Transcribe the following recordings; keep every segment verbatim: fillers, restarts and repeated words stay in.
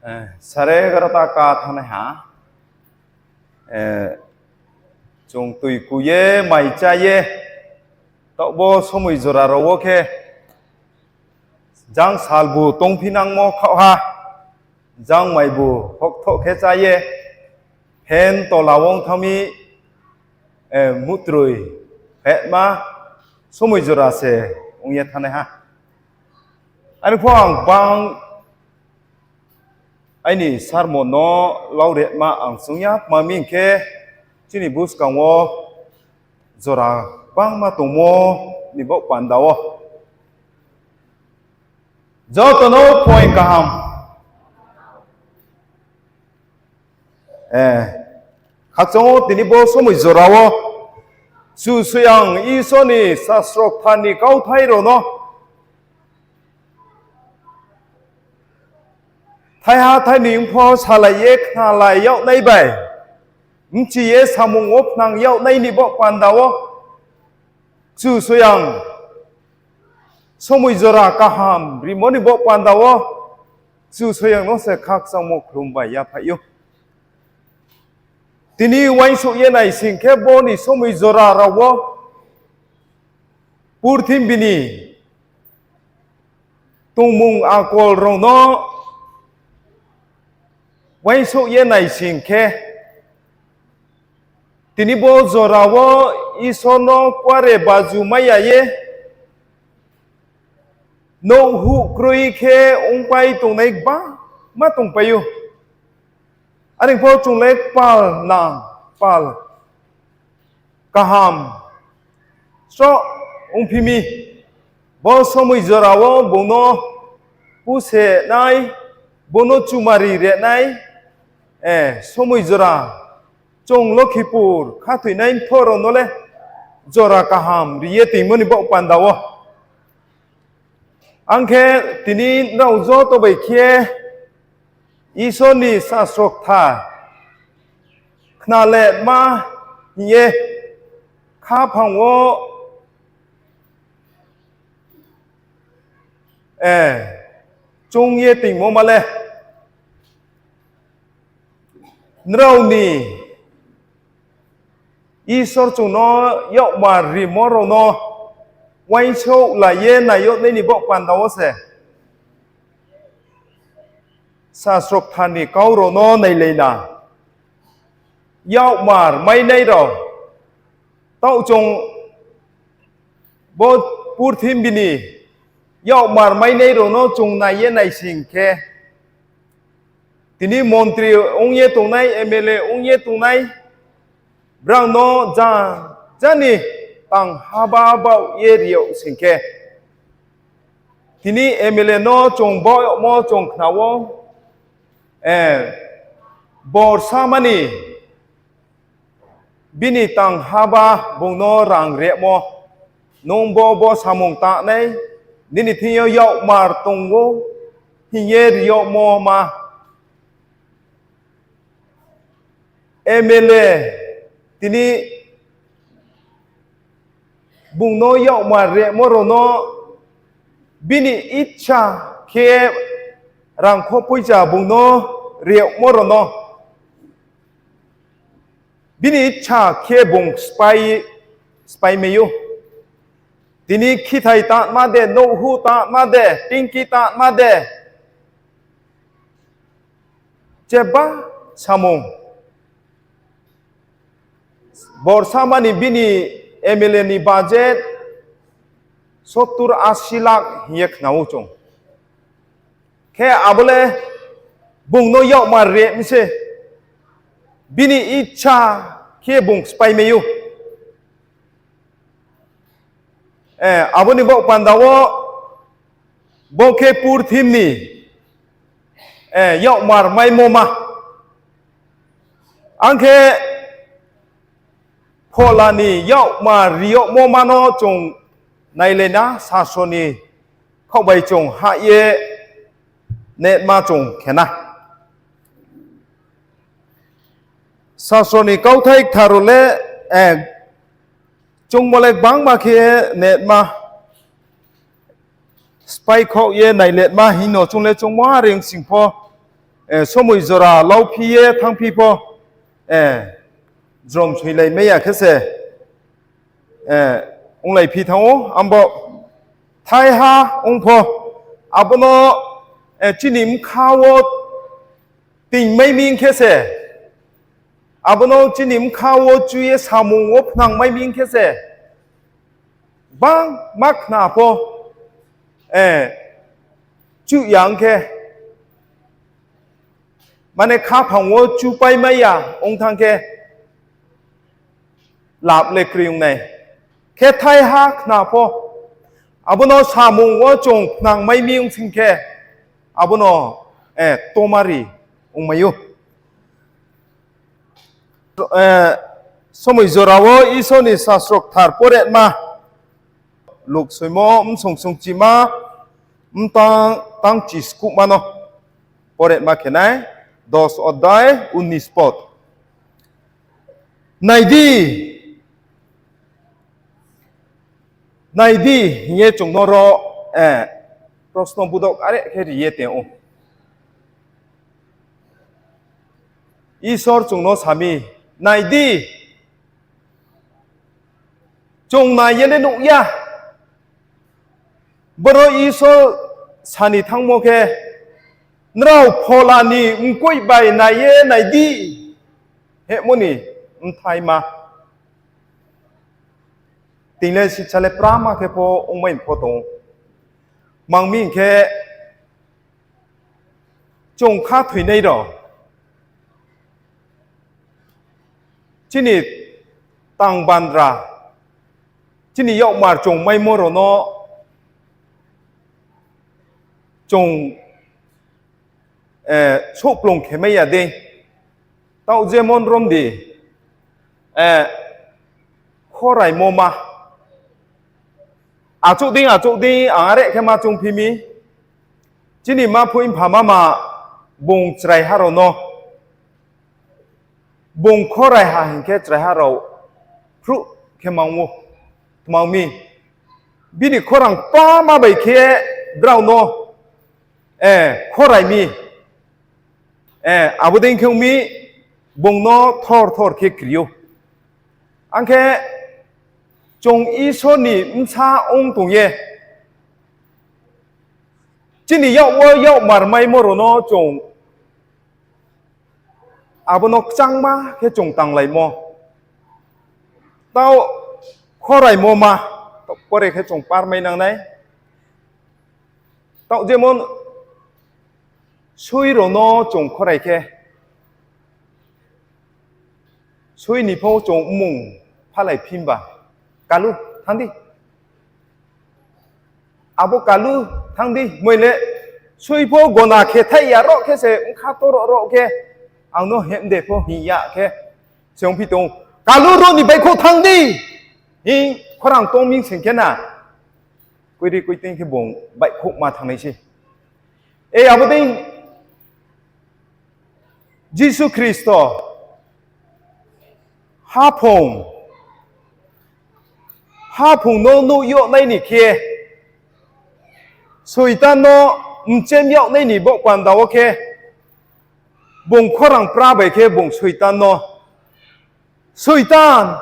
Eh, sare egarota ka thanngnaiha. Eh, chung tui ku ye, mai chá ye, taoh bo somoi jora rao wo khe, jang salbu tongphinangmo khaohha, jang maibu hokthoh khe chá ye, phen tola wo ong thanng mi, eh, mutroi phetma somoi jora se ong ye thanngnaiha. Are pho ang bang aini sermon no lauretma ang choung ya, tma hing khe chini buskang wo jora bangma tongmo ni baoh panda wo. Joto no point kaham. Eh, khakchang wo tini bo somoi jora wo Kchusoyang Isor ni sasro kthar ni kauthai rao no thaiha thaini ong pho salai ye khnalai yag nai bai, bchi ye samung wo phnang yag nai ni baoh panda wo, Kchusoyang somoi jora kaham rimo ni baoh panda wo, Kchusoyang no se khakchangmo khlum bai yaphaih ou. Tini uaingsouh ye nai sing khe bo ni somoi jora rao wo purthimbi ni tongmung akol rao no uaingsouh ye nai sing khe, tini bo jora wo Isor no kuare baju mai ya ye, nouhhuh kroi khe ongpai tongnai gbangma tongpai ou. Are pho chung le kpal nang, kpal kaham sroh ongphi mi. Bo somoi jora wo bung no puse nai, bung no chumari re nai, eh, somoi jora chung Lokhipur khathoinai mthoh rao no le jora kaham ri ye toingmo ni baoh panda wo. Ang khe tini nrao joto bai khe Isor ni sasro kthar khnaletma hing ye khaphang wo, eh, choung ye toingmo ma le, nrao ni Isor chung no yakmar rimo rao no uaingsouhlai ye nai yag nai ni baoh panda wo se sasro kthar ni kau rao no nailai na. Yakmar mainai rao, taoh chung bo purthimbi ni yakmar mainai rao no chung nai ye nai sing khe, tini montri ong ye tongnai, M L A ong ye tongnai, brao no ja, ja ni tang haba baoh ye ri yag sing khe, tini M L A no chung baoh yagmo chung khna ou, eh, borsa mani bini tang haba bung no rang rimo, nung bo bo samung tangnai, nini thing yo yakmar tong ou, hing ye ri yagmo ma. M L A tini bung no yakmar rimo rao no bini icha khe rangkho poicha bung no ri yagmo rao no bini icha khe bung spai, spai mai ou. Tini khithai tangma de, nouhhu tangma de, tingki tangma de, jeba samung. Borsa mani bini M L A ni budget sottur asi lakh hing ye khna ou chung. Khe abo le bung no yakmar ri mi se, bini icha khe bung spai mai ou. Eh, abo ni baoh panda wo bo khe purthimbi ni, eh, yakmar maimo ma. Ang khe phola ni yakmar ri yagmo ma no chung nailai na, sasro ni khaoh bai chung hah ye netma chung khe na. Sasro ni kauthai kthar rao le, eh, chungmo le gbangma khe netma, spái khaoh ye nailetma hing no chung le chungmo are ong sing pho, somoi jora lauphi ye thanngphi pho, jrom soilaimai ya khe se, onglaiphi thanng ou, abo thaiha ong pho, abo no chini bkha wo tingmai mi khe se, abo no chini bkha wo chu ye samung wo phnangmai mi khe se, gbangma khna pho, chuh ya ong khe, mane khaphang wo chupaimai ya ong thanng khe, lap le kroi ong nai. Khe thaiha khna pho, abo no samung wo chung phnangmai mi ong sing khe, abo no tomari ongmai ou. Somoi jora wo Isor ni sasro kthar poretma, Luk soimo bsong sungchima, mtang tangchi skuhma no poretma khe nai, dos odhyay, unis pod. Nai di, nai di, hing ye chung no ro, prosno budok are khe ri ye tong ou. Isor chung no sa mi, nai di, chung nai ye le nuh ya. Boro Isor sa ni thanngmo khe, nrao phola ni mkoih bai nai ye nai di, hingmo ni bthaima. Tini le sisa le prama khe pho ongmai pho tong ou. Tma hing khe, chung khathoinai rao, chini tang bandra, chini yakmar chung maimo rao no chung souhplung khe mai ya dei. Taoh jemon rom di, khoraimo ma. Achouh dei, achouh dei, ang are khe ma choungphi mi. Chini ma phui mpha mama bung chraiha rao no, bung khoraiha hing khe chraiha rao phruh khe mang ou, tma ong mi. Bini khorang pama bai khe brao no khorai mi. Abo dei khe ong mi, bung no thor thor khe kri ou. Ang khe chung Isor ni bsa ong tong ye, chini yak wo yakmar maimo rao no chung abo no kchangma khe chung tanglaimo. Taoh khoraimo ma, taoh pore khe chung parmai nang nai. Taoh jemon soi rao no chung khorai khe, soi ni pho chung mmung phalai phi ba, kalu, thanng di. Abo kalu, thanng di, moi le soi pho gona khe thaih ya ro khe se bkha toro ro khe, ang no hem de pho hing ya khe, se ongphi tong, kalu, ro ni baihkhouh thanng di, hing khorang tong mi sing khe na, koiri koiteng khe bung baihkhouhma thanngnai sei. E abo dei Jisu Khristo haphung, haphung no nuh yag nai ni khe, Soitan no mchem yag nai ni baoh panda wo khe, bung khorang pra bai khe bung Soitan no, Soitan,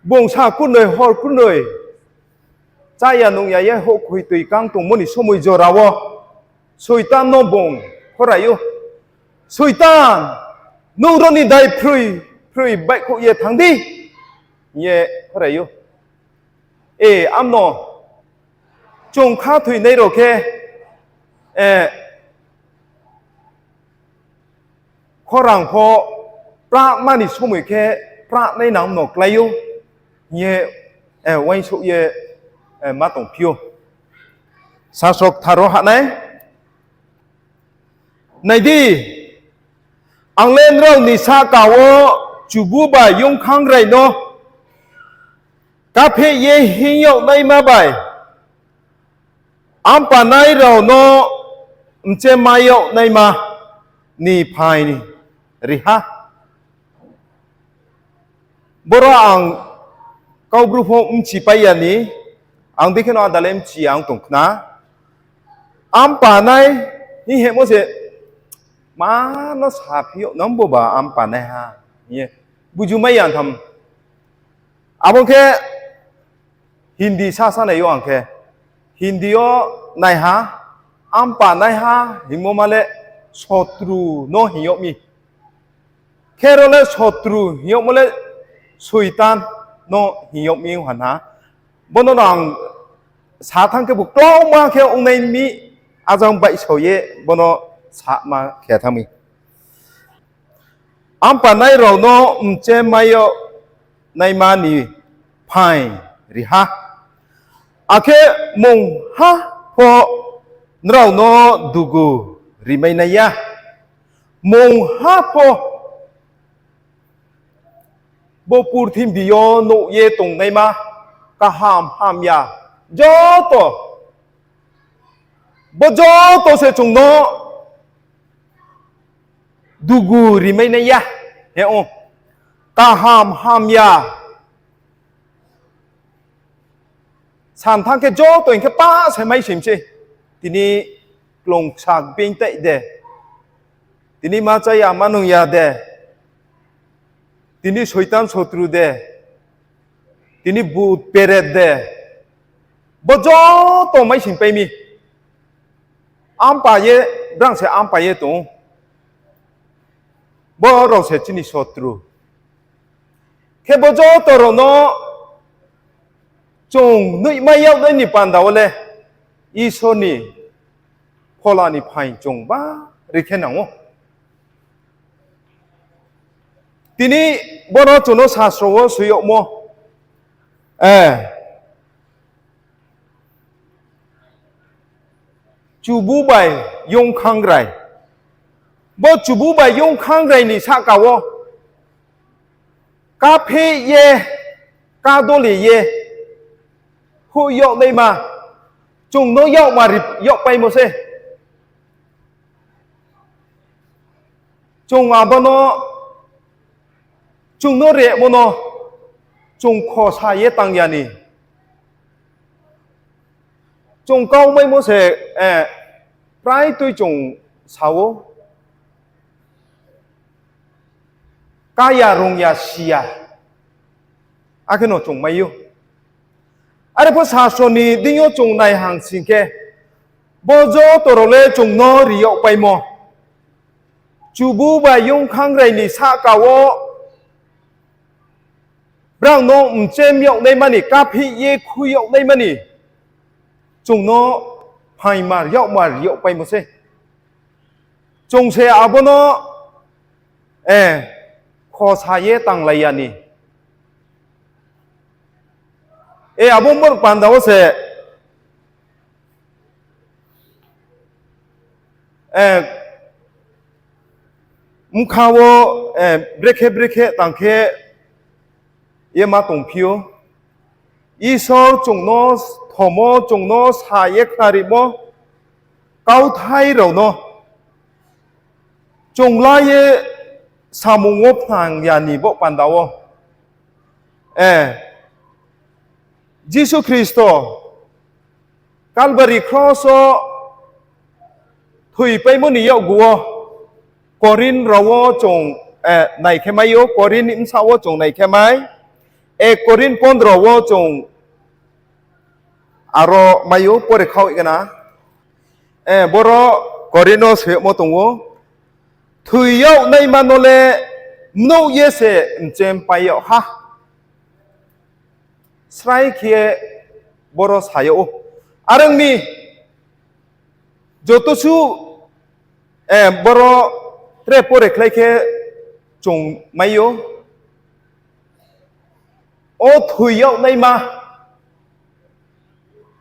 bung sa kurnoi hor kurnoi, chá ya nung ya ye houhkhoi toi kang tongmo ni somoi jora wo, Soitan no bung khorai ou, Soitan, nung ro ni dai phroi phroi baihkhouh ye thanng di, hing ye khorai ou. E, amno chung khathoinai rao khe, khorang pho prama ni somoi khe pranai nang no klái ou, hing ye, uaingsouh ye, ma tongphi ou. Sasro kthar wo hah nai. Nai di, ang le nrao ni sahka wo chubu bai youngkhangrai no kápheh ye hing yag naima bai, ampanai rao no mchemai yag naima ni phaing ri ha. Boro ang Kaubru pho bchipai ya ni, ang dei khe no ada le bchi ya ong tong khna. Ampanai hing hemo se, Ma no saphi yag nang bo ba ampa naiha hing ye. Buju mai ya tham. Abo khe Hindi sa sa nai yo ang khe. Hindi yo naiha, ampa naiha hingmo ma le sotru no hing yag mi. Khe ro le sotru hing yagmo le Soitan no hing yag mi ha na. Bo no ang sa thanng khe bo klauma khe ongnai mi, ajang baihsao ye bo no sama khe thanng mi. Ampa nai rao no mchemai yag naima ni phaing ri ha. Akhe mungha pho nrao no dugu rimai nai ya. Mungha pho bo purthimbi yo nouh ye tongnaima kaham hamya joto, bo joto se chung no dugu rimai nai ya. He o, kaham hamya. San thanng khe joto hing khe pa se mai sim se. Tini klong ksa being tai de. Tini ma chaya ma nung ya de. Tini Soitan sotru de. Tini but peret de. Bo joto mai sim pai mi. Ampa ye, brang se ampa ye tong ou. Bo rao se chini sotru. Khe bo joto rao no chung noihmai yag nai ni panda wo le Isor ni phola ni phaing chung bari khe nang ou. Tini bo no chung no sasro wo soi yagmo, eh, chubu bai youngkhangrai. Bo chubu bai youngkhangrai ni sahka wo kapheih ye, kadoli ye, hoih yag naima, chung no yagma ri yagpaimo se. Chung abo no, chung no remo no, chung khosa ye tang ya ni. Chung kaumaimo se, eh, prai tui chung sa ou. Ká ya, rung ya, si ya. Akhe no chung mai ou. Are pho sasro ni deing yo chung nai hang sing khe, bo joto rao le chung no ri yagpaimo. Chubu bai youngkhangrai ni sahka wo brang no mchem yag naima ni, kapheih ye khui yag naima ni, chung no phaingmar yagmar ri yagpaimo se. Chung se abo no, eh, khosa ye tanglai ya ni. Eh, abo mor panda wo se, eh, bkha wo, eh, brekhe brekhe tang khe ye ma tongphi ou. Isor chung no thomo, chung no sa ye khnarimo kauthai rao no chung la ye samung wo phnang ya ni bo panda wo, eh, Jisu Khristo Kalbari kros wo thoipaimo ni yakgu wo Korinth rao wo chung, eh, nai khe mai ou, Korinth ni bsa wo chung nai khe mai, ek Korinth pondro wo chung aro mai ou, pore khaoh gana. Eh, boro Korinth no soimo tong ou, thoi yag naima no le mnouh ye se mchem pai yag ha. Srai khe boro sa yag ou. Are ong mi, joto suh, eh, boro tre pore khlai khe chung mai ou. O thoi yag naima,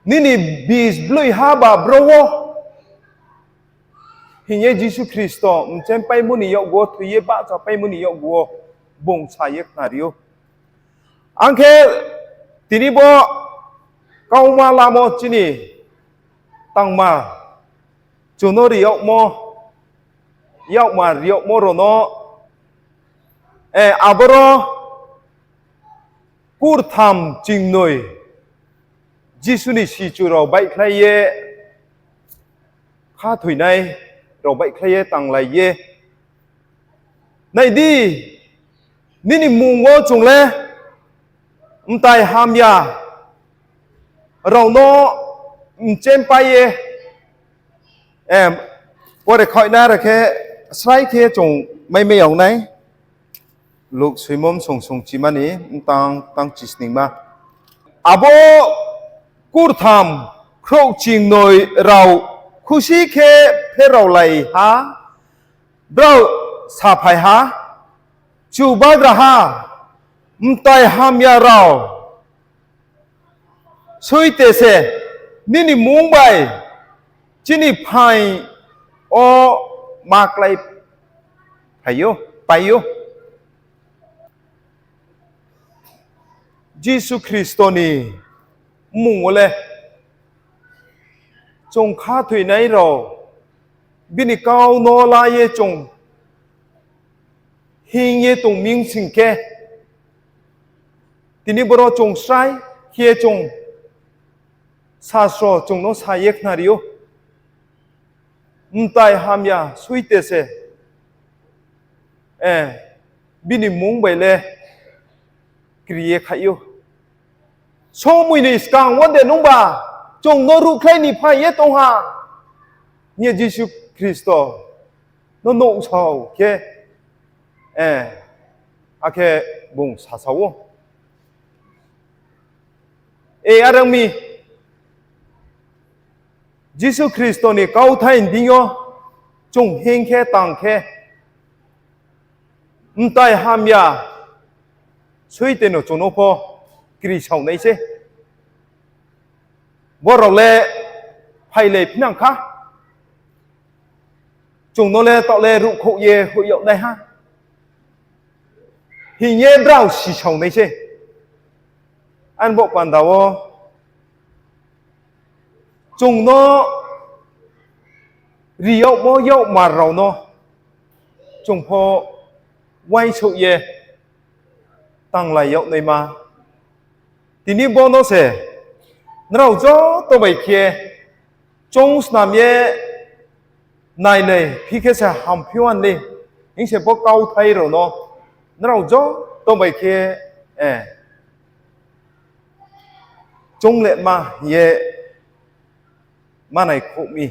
nini bis bloiha ba bro wo hing ye Jisu Khristo mchem paimo ni yakgu wo, thoi ye bahcha paimo ni yakgu wo bung sa ye khnari ou. Ang khe tini bo kauma lamo chini tangma, chung no ri yagmo, yakmar ri yagmo rao no, eh, aboro kurtham chingnoi Jisu ni sichu rao baihkhlai ye khathoinai, rao baihkhlai ye tanglai ye. Nai di, nini mmung wo chung le mtai hamya rao no mchempai ye, pore khaoh nai rao khe srai khe chung maimai yag nai. Luk soimo bsong songchima ni btang tang chisningma. Abo kurtham khrouhchingnoi rao khusi khe pheraolai ha, brao saphai ha, Chubagraha, mtai hamya rao soite se nini mmung bai chini phaing yo ma kláiphai ou, pai ou. Jisu Khristo ni mmung wo le chung khathoinai rao bini kau no la ye chung hing ye tong mi sing khe, tini boro chung srai khe chung sasro chung no sa ye khnari ou. Mtai hamya soite se, bini mmung bai le kri ye khaih ou. Somoi ni skang wo de nungba chung no ruhkhlai ni phai ye tong ha hing ye Jisu Khristo no nuhsao khe, akhe bung sasao ou. E are ong mi, Jisu Khristo ni kauthai ni deing yo chung hing khe tang khe, mtai hamya soite no chung no pho kri sao nai se. Bo rao le phailai phinang kha. Chung no le taoh le ruhkhouh ye hoih yag nai ha hing ye brao sisao nai se. Ani bo panda wo chung no ri yagmo yakmar rao no chung pho uaingsouh ye tanglai yag naima. Tini bo no se nrao joto bai khe choung snam ye nailai phi khe se hamphi ou ni hing se bo kauthai rao no nrao joto bai khe, eh, choung le ma hing ye manai khouh mi.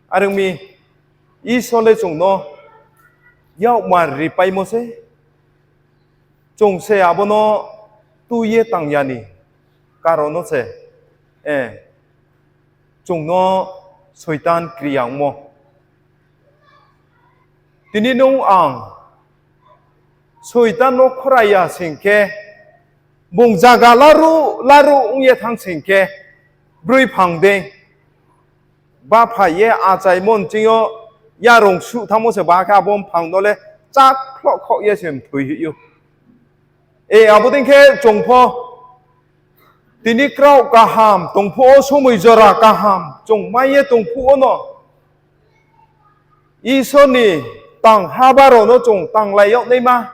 Are ong mi, Isor le chung no yakmar ripaimo se. Chung se abo no tui ye tang ya ni karon no se, eh, chung no Soitan kri ya ongmo. Tini nung ang Soitan no khorai ya sing khe, bung zaga laruh laruh ong ye thanng sing khe, broi phang dei bapha ye achaimo nching yo yarung suh thanngmo se ba khe abo mphang no le chakkhloh khoh ye se mthoi hoih ou. E, abo dei khe chung pho tini kraoh kaham tong phuh wo, somoi jora kaham chung mai ye tong phuh wo no, Isor ni tang haba rao no chung tanglai yag naima,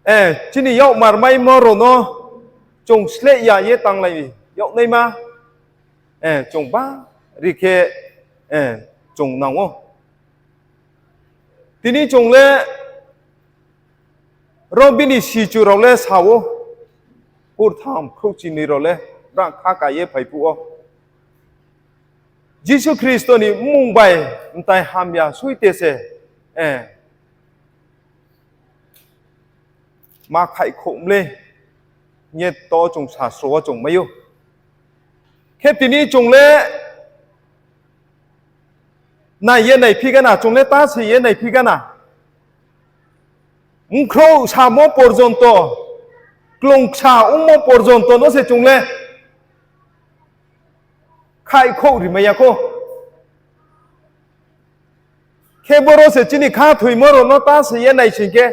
eh, chini yakmar maimo rao no chung sleh ya ye tanglai yag naima, eh, chung bari khe, eh, chung nang ou. Tini chung le ro bini sichu rao le sa ou, kurtham khrouhchingnoi rao le brang kha ka ye phai phuh wo, Jisu Khristo ni mmung bai mtai hamya soite se, eh, ma khaihkhouh mlei hing ye to chung sasro wo chung mai ou. Khe tini chung le nai ye naiphi gana, chung le ta se ye naiphi gana. Bkhrouh samo porjonto, klungksa ongmo porjonto no se chung le khaihkhouh rimai ya khou. Khe boro se chini khathoimo rao no ta se ye nai sing khe,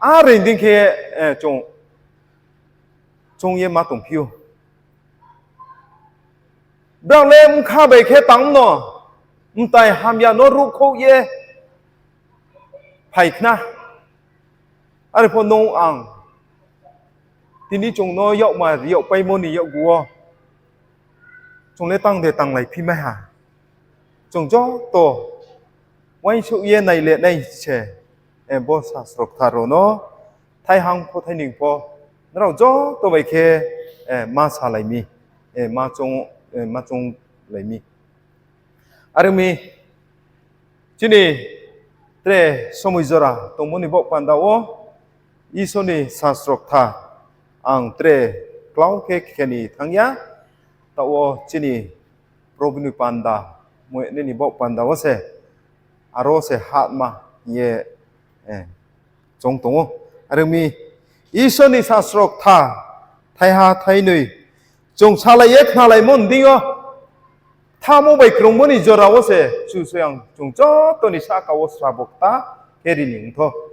are dei khe, eh, chung, chung ye ma tongphi ou. Brao le bkha bai khe tang no, mtai hamya no ruhkhouh ye phai khna. Are pho nung ang tini chung no yakmar ri yagpaimo ni yakgu wo Chung le tang de tanglaiphi mai ha. Chung joto uaingsouh ye nai le nai se, bo sasro kthar rao no thaihang pho thainoi pho nrao joto bai khe ma salai mi, ma choung, ma chounglai mi. Are ong mi, chini tre somoi jora tongmo ni baoh panda wo Isor ni sasro kthar ang tre klau khe khe ni thanng ya. Taoh wo chini Probu ni panda, mo nini baoh panda wo se, aro se hatma hing ye, choung tong ou. Are ong mi, Isor ni sasro kthar thaiha thainoi chung salai ye khnalaimo ni deing yo, kthamo bai krungmo ni jora wo se Kchusoyang chung joto ni sahka wo srabo kta khe ri ni ongthou.